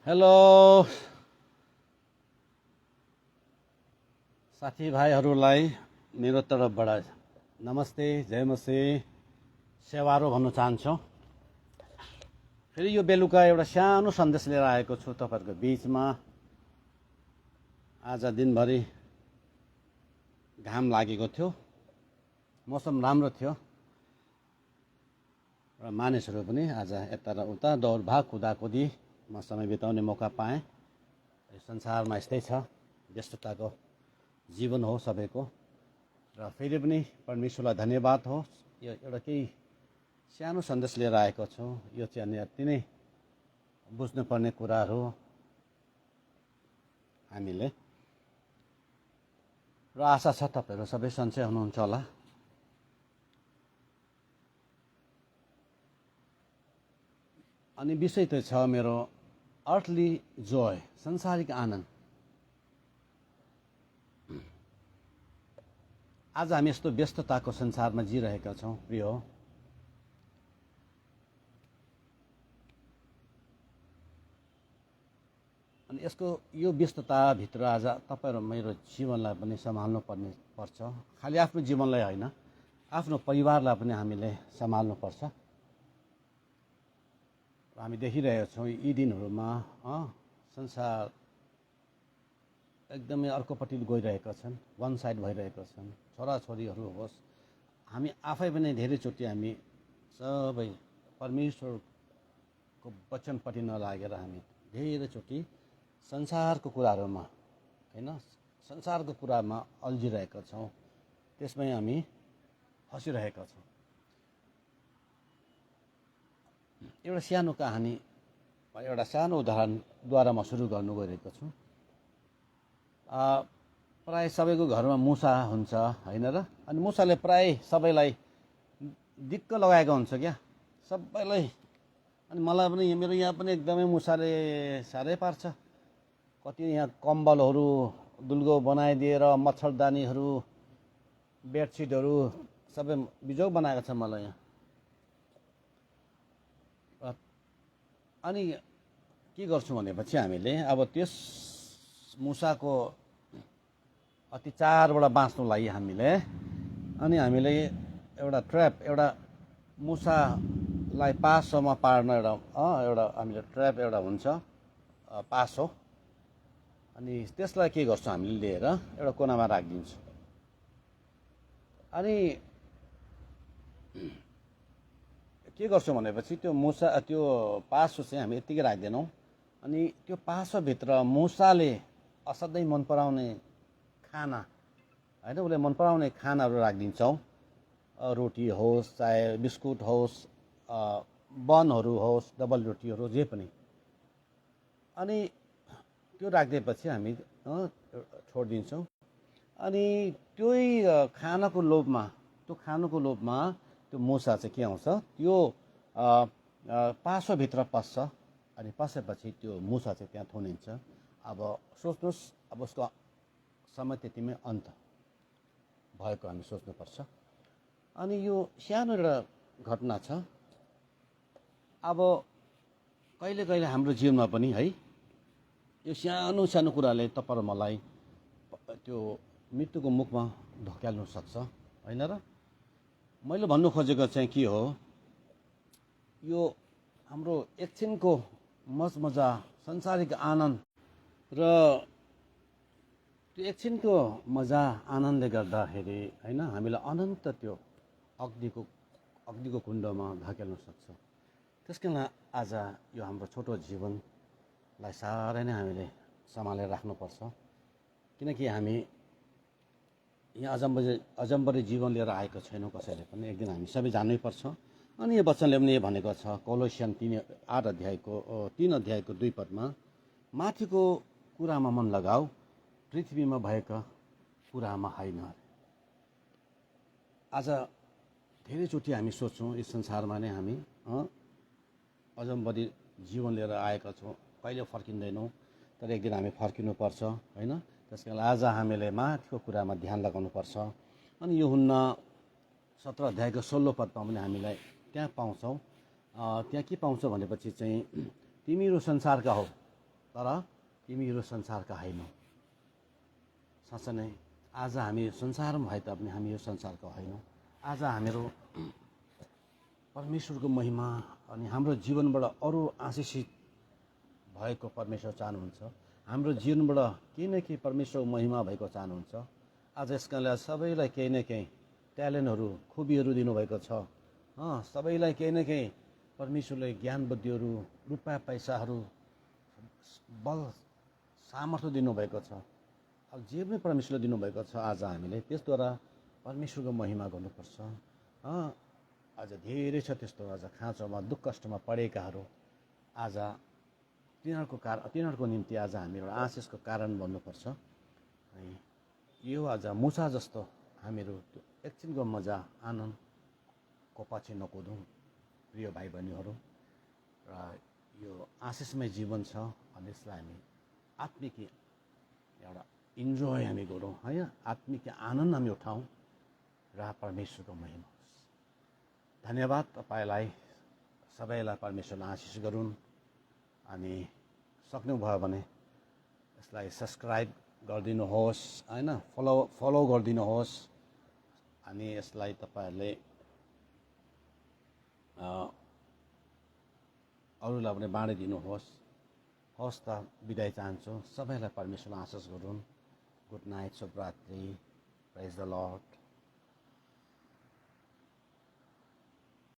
Hello साथीभाइहरूलाई मेरो तर्फबाट नमस्ते जयमसी सेवारो भन्न चाहन्छु। फेरि यो बेलुका एउटा सानो सन्देश लिएर आएको छु तपाईँहरूको बिचमा। आज दिनभरि घाम लागेको थियो, मौसम राम्रो थियो र मानिसहरू पनि आज यता र उता दौडभाग कुदाकुदीमा समय बिताउने मौका पाएँ। संसारमा यस्तै छ, व्यस्तताको जीवन हो सबैको। र फेरि पनि परमेश्वरलाई धन्यवाद हो। यो एउटा केही सानो सन्देश लिएर आएको छु। यो चाहिँ अनि अति नै बुझ्नुपर्ने कुराहरू हामीले, र आशा छ तपाईँहरू सबै सन्चै हुनुहुन्छ होला। अनि विषय त छ मेरो अर्थली जोय, संसारिक आनन्द। आज हामी यस्तो व्यस्तताको संसारमा जिरहेका छौँ प्रिय हो। अनि यसको यो व्यस्तताभित्र आज तपाईँ र मेरो जीवनलाई पनि सम्हाल्नु पर्छ। खालि आफ्नो जीवनलाई होइन, आफ्नो परिवारलाई पनि हामीले सम्हाल्नुपर्छ। हामी देखिरहेका छौँ यी दिनहरूमा संसार एकदमै अर्कोपट्टि गइरहेका छन्, वान साइड भइरहेका छन्। छोराछोरीहरू होस्, हामी आफै पनि धेरैचोटि हामी सबै परमेश्वरको वचनपट्टि नलागेर हामी धेरैचोटि संसारको कुराहरूमा होइन, संसारको कुरामा अल्झिरहेका छौँ। त्यसमै हामी फसिरहेका छौँ। एउटा सानो कहानी, एउटा सानो उदाहरणद्वारा म सुरु गर्नु गइरहेको छु। प्राय सबैको घरमा मुसा हुन्छ होइन र? अनि मुसाले प्राय सबैलाई दिक्क लगाएको हुन्छ क्या, सबैलाई। अनि मलाई पनि मेरो यहाँ पनि एकदमै मुसाले साह्रै पार्छ। कति यहाँ कम्बलहरू दुल्गो बनाइदिएर मच्छरदानीहरू बेडसिटहरू सबै बिजोग बनाएको छ मलाई यहाँ। अनि के गर्छौँ भनेपछि हामीले अब त्यस मुसाको अत्याचारबाट बाँच्नुलाई हामीले एउटा ट्र्याप, एउटा मुसालाई पासोमा पार्न एउटा हामीले ट्र्याप एउटा हुन्छ पासो। अनि त्यसलाई के गर्छौँ हामीले लिएर एउटा कोनामा राखिदिन्छौँ। अनि के गर्छौँ भनेपछि त्यो पासो चाहिँ हामी यत्तिकै राख्दैनौँ। अनि त्यो पासोभित्र मुसाले असाध्यै मन पराउने खाना होइन, उसले मन पराउने खानाहरू राखिदिन्छौँ। रोटी होस्, चाहे बिस्कुट होस्, बनहरू होस्, डबल रोटीहरू, जे पनि। अनि त्यो राखिदिएपछि हामी छोडिदिन्छौँ। अनि त्यही खानाको लोभमा त्यो मुसा चाहिँ के आउँछ, त्यो पासोभित्र पस्छ। अनि पसेपछि त्यो मुसा चाहिँ त्यहाँ थुनिन्छ। अब सोच्नुहोस्, अब उसको समय त्यतिमै अन्त भएको हामी सोच्नुपर्छ। अनि यो सानो एउटा घटना छ। अब कहिले कहिले हाम्रो जीवनमा पनि है, यो सानो सानो कुराले तपाईँ र मलाई त्यो मृत्युको मुखमा ढकेल्न सक्छ होइन र? मैले भन्नु खोजेको चाहिँ के हो, यो हाम्रो एकछिनको मजा, संसारिक आनन्द र त्यो एकछिनको मजा आनन्दले गर्दाखेरि होइन, हामीलाई अनन्त त्यो अग्निको कुण्डमा धकेल्न सक्छ। त्यस कारण आज यो हाम्रो छोटो जीवनलाई साह्रै नै हामीले सम्हालेर राख्नुपर्छ। किनकि हामी यहाँ अजम्बरी जीवन लिएर आएको छैनौँ कसैले पनि, एक दिन हामी सबै जान्नै पर्छ। अनि यो वचनले पनि भनेको छ कोलोसियन 3 अध्यायको 2 पदमा, माथिको कुरामा मन लगाऊ, पृथ्वीमा भएका कुरामा होइन। आज धेरैचोटि हामी सोच्छौँ यस संसारमा नै हामी अजम्बरी जीवन लिएर आएका छौँ, कहिले फर्किँदैनौँ, तर एक दिन हामी फर्किनुपर्छ होइन। त्यस कारण आज हामीले माथिको कुरामा ध्यान लगाउनुपर्छ। अनि यूहन्ना 17 अध्यायको 16 पदमा पनि हामीलाई त्यहाँ पाउँछौँ। त्यहाँ के पाउँछ भनेपछि चाहिँ, तिमीहरू संसारका हो तर तिमीहरू संसारका होइनौ। साँच्चै नै आज हामी संसारमा भए तापनि हामी यो संसारका होइनौँ। आज हामीहरू परमेश्वरको महिमा अनि हाम्रो जीवनबाट अरू आशिषित भएको परमेश्वर चाहनुहुन्छ। हाम्रो जीवनबाट केही न केही परमेश्वरको महिमा भएको चाहनुहुन्छ। आज यसका लागि सबैलाई केही न केही ट्यालेन्टहरू खुबीहरू दिनुभएको छ। सबैलाई केही न केही परमेश्वरले ज्ञान बुद्धिहरू रुपियाँ पैसाहरू बल सामर्थ्य दिनुभएको छ। अब जे पनि परमेश्वरले दिनुभएको छ आज हामीले त्यसद्वारा परमेश्वरको महिमा गर्नुपर्छ। आज धेरै छ त्यस्तो आज खाँचोमा दुःख कष्टमा परेकाहरू आज तिनीहरूको निम्ति आज हामी एउटा आशिषको कारण बन्नुपर्छ। यो आज मुसा जस्तो हामीहरू एकछिनको मजा आनन्दको पछि नकुदौँ प्रिय भाइ बहिनीहरू। र यो आशिषमय जीवन छ अनि यसलाई हामी आत्मिक एउटा इन्जोय हामी गरौँ है, आत्मिक आनन्द हामी उठाउँ र परमेश्वरको महिमा होस्। धन्यवाद तपाईँलाई सबैलाई परमेश्वरले आशिष गरून्। अनि सक्नुभयो भने यसलाई सब्सक्राइब गरिदिनुहोस् होइन, फलो गरिदिनुहोस्। अनि यसलाई तपाईँहरूले अरूलाई पनि बाँडिदिनुहोस्। हवस् त बिदाई चाहन्छु। सबैलाई परमेश्वरले आशिष गरून्। गुड नाइट, शुभरात्रि, प्रेज द लर्ड।